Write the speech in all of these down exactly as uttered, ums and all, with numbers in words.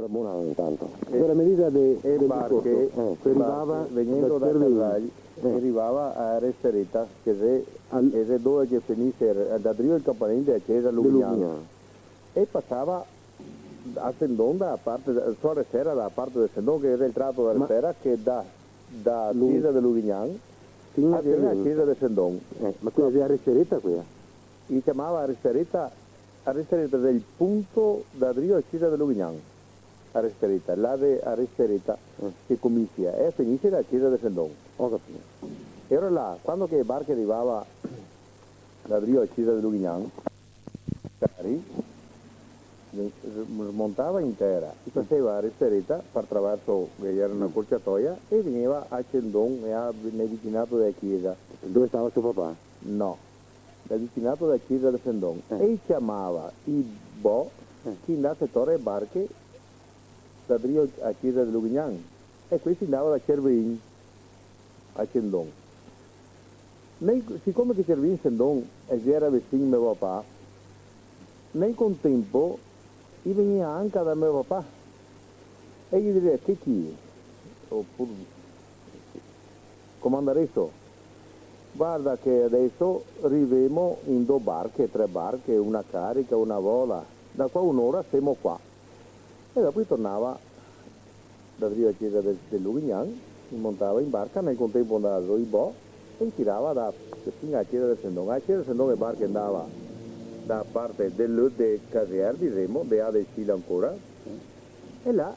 Bona, intanto. Eh, quela me diga de, e del barche, discorso, eh, che rivava barche, vegnendo da Cervin. Casal, eh, che rivava a Restereta, che xe, al- che xe dove che finise, da drio el campanil de la cesa de Lugugnan. Lugugnan. E pasava a Sendon da parte, su a Restera da parte de Sendon, che xe el trato da Restera che da, da cesa de Lugugnan fin a Cervin, a cesa de Sendon. Eh, ma quela xe a Restereta, quela? I ciamava a Restereta, a Restereta del punto da drio a cesa de Lugugnan. A Restereta, là de a Restereta, mm, che cominsia, e finise la cesa de Sendon. Go capìo. E ora là, quando che e barche rivava da drio a cesa de Lugugnan, cari, smontava in tera, i pasava a Restereta par traverso, che gera na corciatoia, e vegneva a Sendon, e a, nel vicinato dela cesa. Dove stava so papà? No. Dal vicinato da cesa de Sendon, eh, e i ciamava i bo, eh, che i ndase tore e barche da drio a cesa de Lugugnan, e questi ndava da Cervin a Sendon. Nel, sicome che Cervin Sendon el gera visin me papà, nel contempo i vegnea anca da me papà, e i ghe disea: "Che chi?" Opure: "Comandareso, varda che deso rivemo in do barche, tre barche, una carica, una vola. Da qua un'ora semo qua." E dopo i tornava da drio a cesa de, de Lugugnan, i montava in barca, nel contempo ndava zo i bo, e i tirava da, fin a cesa de Sendon. A cesa de Sendon e barche ndava da parte de, de Casier, disemo, de là del Sil ancora, e là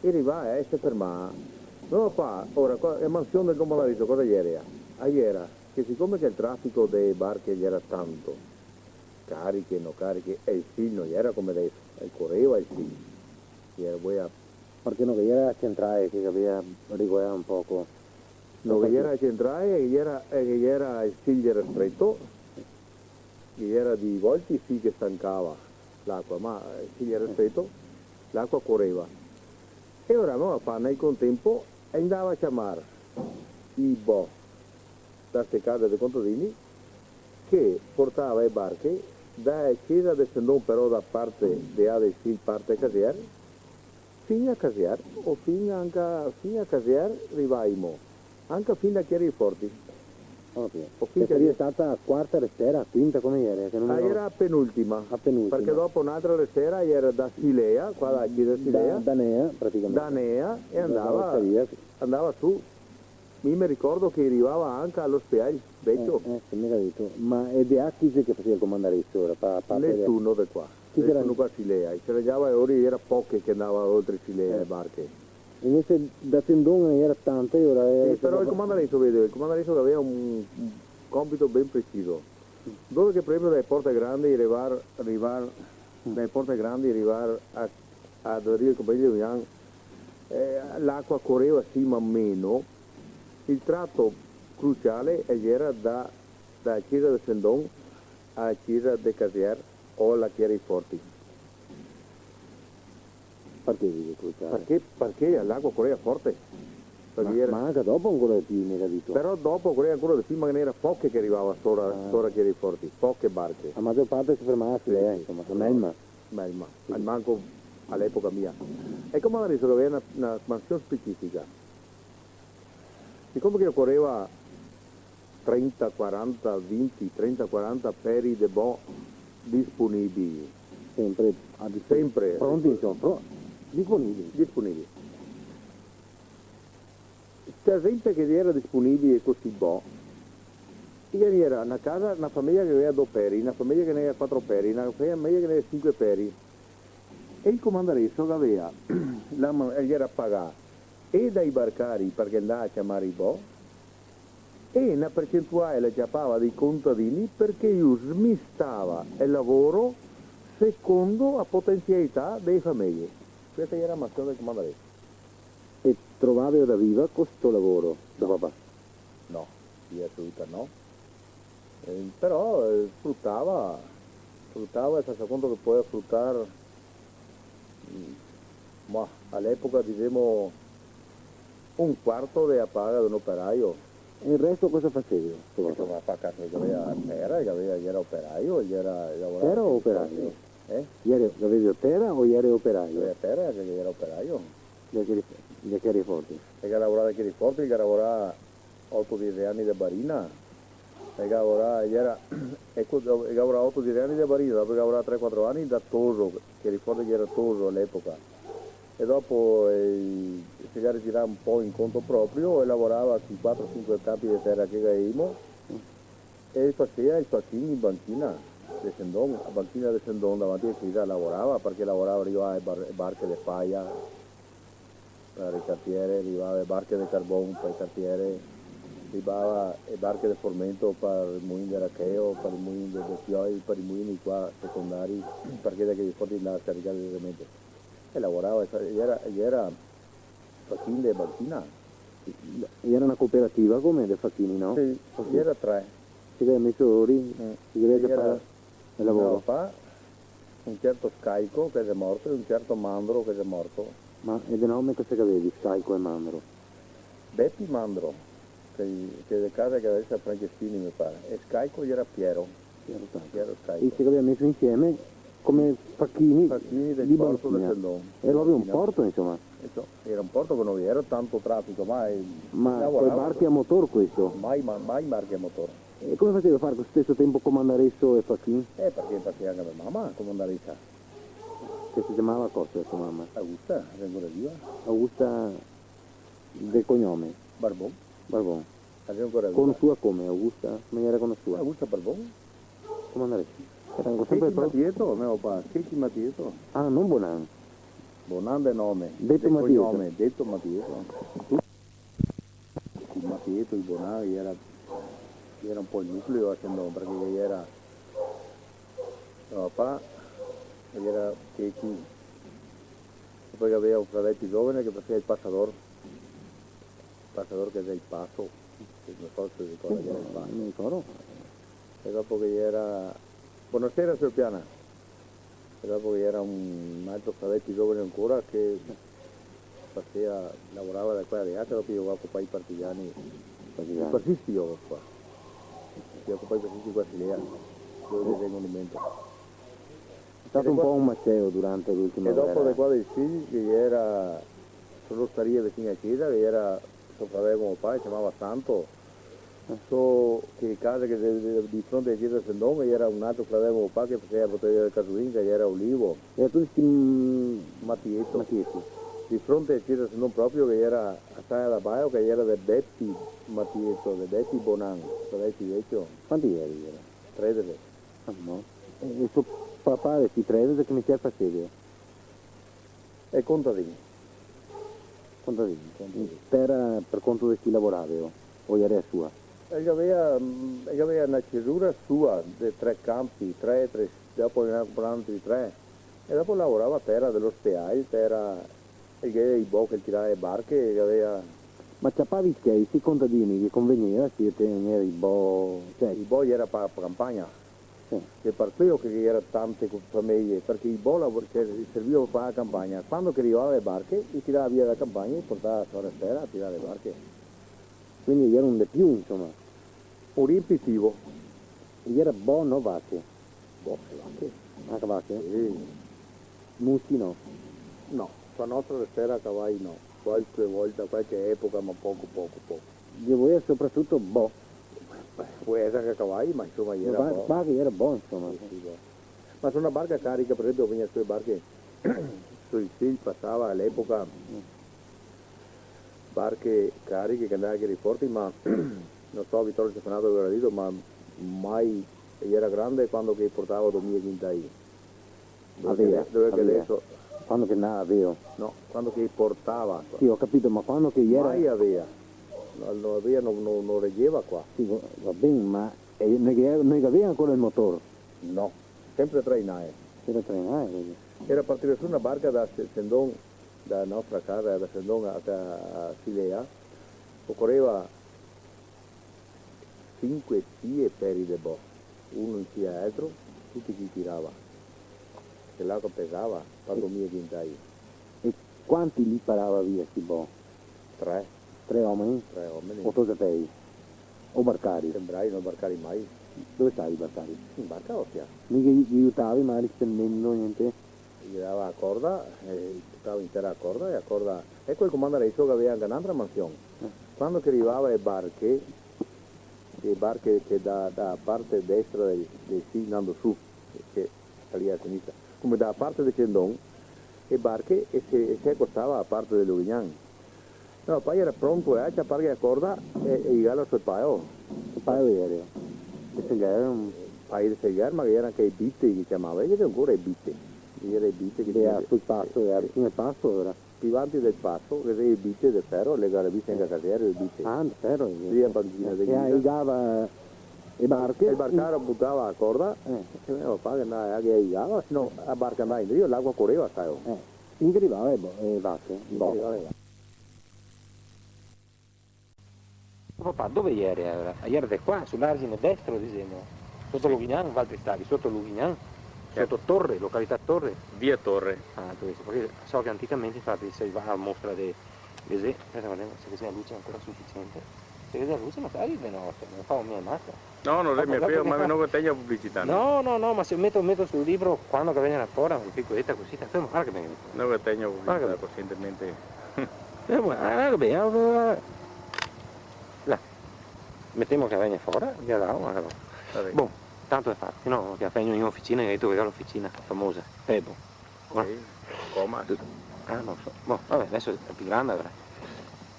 e rivava, e se fermava. No, papà, ora, qua, e mansion del comandareso cosa gera? A gera che sicome che el trafico de barche gera tanto, cariche, no cariche, e el Sil no gera come deso, el coreva el Sil. Gera, voea... Parché no ghe gera la centrale che gavea regolà un poco? No, che gera la centrale, che gera, eh, che gera el Sil gera streto, che gera dei volti sì che stancava l'acua, ma, eh, sì, gera streto, l'acua coreva. E ora me papà, nel contempo, el ndava a ciamar i bo da ste case de contadini, che portava e barche da cesa de Sendon, però da parte de là del Sil, parte Casier, fin a Casier, o fin anca, fin a Casier rivaimo, anca fin da Chieri Forti. Ovio. O fin... E saria stata quarta Restera, quinta, come gera? Che no me ricordo. Ah, gera a penultima. A penultima. Parché dopo n'altra Restera gera da Silea, qua da cesa de Silea. Da, da Nea, praticamente. Da Nea, e ndava, ndava su. Mi me ricordo che rivava anca a l'ospital vecio. Eh, eh, sì, me ga dito. Ma e de là chi xe che faseva el comandareso ora? Pa, pa... Nesuno de qua. Chi gera? Nesuno qua a Silea. I se raggiava, e ora gera poche che ndava oltre Silea, eh, e barche. Invese da Sendon gera tante, e ora... Sì, però el comandareso, vede, el comandareso gaveva un, un compito ben preciso. Dove che, par esenpio, dae Porte Grandi rivar, rivar, dae Porte Grandi rivar a, a dove riva el campanil de Lugugnan, eh, l'acua coreva sì, ma meno, el trato cruciale el gera da, da cesa de Sendon a cesa de Casier o la Chieri Forti. Parché dixe cruciale? Parché, parché l'acua coreva forte. Parché... Ma, gera... ma anca dopo ancora de più, me ga dito. Però dopo coreva ancora de più, ma ghe n'era poche che rivava sora, ah, sora Chieri Forti, poche barche. La magior parte se fermava a Silea, sì, sì, insoma, a Melma. Melma, sì, almanco a l'epoca mia. E come deso che gaveva na, na mansion specifica, sicome che ocoreva trenta, quaranta, vinti, trenta, quaranta peri de bo disponibili. Senpre a dispo-, senpre. Pronti, insoma, pro-, disponibili. Disponibili. Sta gente che gera disponibile co sti bo, ghe n'era na casa, na fameja che gaveva do peri, na fameja che ghe n'era quatro peri, na fameja che ghe n'era sinque peri. E el comandareso che gaveva, la ma-, el gera pagà e dai barcari, parché ndava a ciamar i bo, e na percentuale la ciapava dai contadini, parché lu smistava el lavoro secondo a potensialità dee fameje. Questa gera la mansion del comandareso. E trovava da vivar co sto lavoro, so papà? No, in via assoluta no. Eh, però, eh, sfrutava, sfrutava, e fasa conto che podeva sfrutar, mm, ma a l'epoca, disemo, un quarto dea paga de un operaio. E el resto cosa faseva, so papà? Insoma, fa caso, che gaveva, gera, che gaveva, gera operaio, gera, lavorava... Gera operaio? Eh? Ieri, gavevi tera o ieri operaio? Iera tera, che iera operaio. De che, de che forti? E che lavorava de che forti, che lavorava oto, diese ani de barina. E che lavorava, iera, e co-, e che lavorava oto, diese ani de barina, dopo che lavorava tre, quatro ani da toso, che ricordo che iera toso a l'epoca. E dopo, eh, se ga ritirà un po' in conto proprio e lavorava sui quatro, sinque campi de tera che gaveimo. E fasea i fachin in banchina de Sendon, a banchina de Sendon davanti a casa lavorava, parché lavorava, rivava e bar-, e barche de paia par e cartiere, rivava e barche de carbon par e cartiere, rivava e barche de formento par el muin de Racheo, par el muin de, de Fioi, par i muini qua secondari, parché da che forti andava a scaricare diretamente. E lavorava, e fa-, e iera, e iera fachin de banchina. Iera na cooperativa come de fachini, no? Sì, sì. Iera tre. Se gavea meso lori, mm, se gavea da fare el lavoro. Mio papà, un certo Scaico che xe morto e un certo Mandro che xe morto. Ma e de nome cosa che gavevi, Scaico e Mandro? Bepi Mandro, che, che xe de casa che deso xe Franceschini, me pare. E Scaico iera Piero. Piero Scaico. Piero Scaico. E se gavea meso insieme come fachini de banchina. Fachini del porto de Sendon. Iera proprio un porto, insoma. Insoma, iera un porto che no iera tanto trafico, ma, eh, lavorava. Ma coi barchi a motor questo? Mai, ma-, mai barchi a motor. E come faseva a fare co steso tempo comandareso e fachin? Eh, parché, parché anca me mama comandaresa. Che se ciamava cosa, to mama? Augusta, la xe ancora viva. Augusta de cognome? Barbon. Barbon. La xe ancora viva. Conosua come, Augusta? Come iera conosua? Augusta Barbon. Comandaresa. Iera sempre Chechi Matieto, me papà, Chechi Matieto. Ah, no Bonan. Bonan de nome, de cognome, deto Matieto. Matieto. Tuti Matieto, i Bonan, iera, iera un po' el nucleo a Sendon, parché iera me papà, iera Chechi, e po' gaveva un fradel pì zovane che faseva el pasador, el pasador che xe el paso, che no so se te ricordi che iera el paso. Me ricordo. E dopo che iera, bonasera, sior Piana. E dopo che iera un altro fradel pì zovane ancora che faseva, lavorava da qua e da là, dopo i ga copà i partigiani. Partigiani. I fascisti i ga copà. I ga copà i fascisti qua a Silea, dove che xe el monumento. Xe stà un po' un maceo durante l'ultima guera. E dopo de qua dei Scili, che iera, so l'ostaria vicin a cesa, che iera so fradel co me papà, se ciamava Santo, so che casa che de, de, de fronte a cesa Sendon, che iera un altro fradel co me papà che faseva la boteria del Casuin, che iera Olivo. E tuti sti, mm, Matieto. Matieto. De fronte a cesa Sendon proprio, che iera a Saia da Baio, che iera de Bepi Matieto, de Bepi Bonan, fradel pì vecio. Quanti ieri iera? Tredese. Ah, no. E, e so papà de sti tredese che mestier faseva? E contadin. Contadin. Contadin. Tera par conto de chi lavorava, o, o iera sua? El gavea, mm, el gavea na cesura sua de tre campi, tre, tre, dopo ne ga comprà altri tre, e dopo lavorava tera de l'osteai, tera, el gavea i bo che tirava e barche, el gavea... Ma ciapavi schei, sti contadini che convegneva, sì, tegnere i bo, cioè... I bo iera pa, pa campagna. Sì. Xe par queo che iera tante co-, fameje, parché i bo lavor-, cioè, serviva par far la campagna. Quando che rivava le barche, i tirava via da campagna e i portava su la restera a tirar le barche. Quindi iera un de più, insoma. Un riempitivo. Iera bo, no vache? Bo, e vache. Anca vache? Sì. Musi no? No, su la nostra restera cavai no. Qualche volta, qualche epoca, ma poco, poco, poco. Ghe voleva sopratuto bo. Beh, pol esare anca cavai, ma insoma, iera bo. Ma qua, qua che iera bo, insoma. Sì, sì, bo. Ma su na barca carica, par esenpio, vegnea su le barche, su i Scili pasava a l'epoca, mm, barche cariche che andava anca lì forti, ma no so, Vittorio Stefanato che gaveva dito, ma mai, iera grande quando che portava domila quintai. Dove che, dove che deso... Quando che ndava, vero? No, quando che i portava. Sì, go capìo, ma quando che iera... Mai gavea. No, no gavea, no, no, no regeva qua. Sì, va, va ben, ma, eh, no i gavea, no i gavea ancora el motor? No, senpre trainae. Senpre trainae, vedi. Iera par tirar su na barca da Se-, Sendon, da nostra casa, da Sendon a, a Silea, ocoreva sinque, sie peri de bo, uno in sima a l'altro, tuti che i tirava, che l'acua pesava, par domila quintai. E quanti li parava via sti bo? Tre. Tre omeni? Tre omeni. O tosatei? O barcari? Sembrai, no barcari mai. Dove stavi barcati? In barca, ostia. Mica ghe, ghe aiutavi, magari stendendo, gnente? Ghe dava a corda, e butava in tera a corda, e a corda... Eco, el comandante Recio che gaveva anca n'antra mansion. Eh. Quando che rivava e barche, e barche che da, da parte destra del, del Sil, ndando su, che, che salia a sinistra, come da parte de Cendon, e barche, e se, e se acostava a parte de Lughignan. No, papà iera pronto, eh, a ciaparghe a corda e, e ligalo sul paio. Sul paio iera? E se ligava un... Paio de se ligare, ma che iera anca e bite, che ciamava, che xe ancora e bite. Iera e bite che... Iera sul paso, iera vicino al paso, iera? Pi vanti del paso, che xe e bite de fero, le gare viste anca a Casero, e bite. Ah, de fero, sì. Sì, a panchina de... E ligava e barche? E el barcaro butava a corda, eh, e me papà che ndava, che ligava, se no a barca ndava indrio, l'acua coreva, sa, oh. Eh. Finché rivava e bo-, e vache, e bo-. Finché rivava e vache. Papà, dove ieri, alora? Ieri de qua, sul argine destro, disemo. Soto Lughignan, valtri stavi, soto Lughignan, soto Torre, località Torre. Via Torre. Ah, dove xe? Parché so che anticamente, infati, se va a mostra de, de xe, speta, vardemo se ghe xe la luce ancora sufisiente. Se ghe xe la luce, ma sai, de note, no fa mia masa. No, no xe mia, ma no ghe tegno publicità, no. No, no, no, ma se meto, meto sul libro, quando che vegnerà fora, una picoleta cusita, fermo, varda che ben. No ghe tegno publicità, coscientemente. Fermo, ah, varda che ben, ah, là. Metemo che vegna fora, via là, varda. Va ben. Bon, tanto xe fato, no, che vegno in oficina, che ga dito che ga l'oficina famosa. Eh, bon. Sì, come? Ah, no so. Bon, va ben, deso xe pì granda, alora.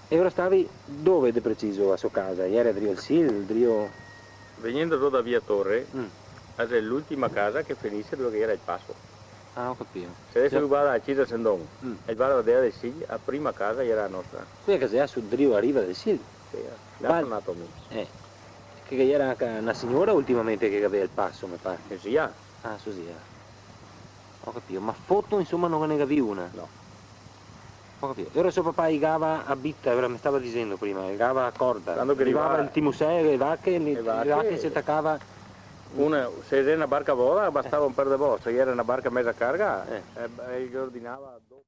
E alora stavi dove de preciso a so casa? Iera drio el Sil, drio... Vegnendo zo da via Torre, mm, xe l'ultima casa che finise dove che iera el paso. Ah, go capìo. Se deso lu varda a cesa Sendon, mm, e varda de là del Sil, a prima casa iera la nostra. Quela che xe su drio a riva del Sil? Sì, eh. Là so nato mi. Eh. Che, che iera anca na siora ultimamente che gaveva el paso, me pare. Che sia. Ah, so zia. Go capìo, ma foto, insoma, no ghe ne gavì una? No. Go capìo. E alora so papà ligava a bita, alora me stava disendo prima, ligava a corda. Quando che rivava, rivava el timuseo, le vache, le, le vache, le vache se tacava. Una, se iera na barca voda, bastava un par de bo, se iera na barca meza carga, eh, eh, el ordinava do-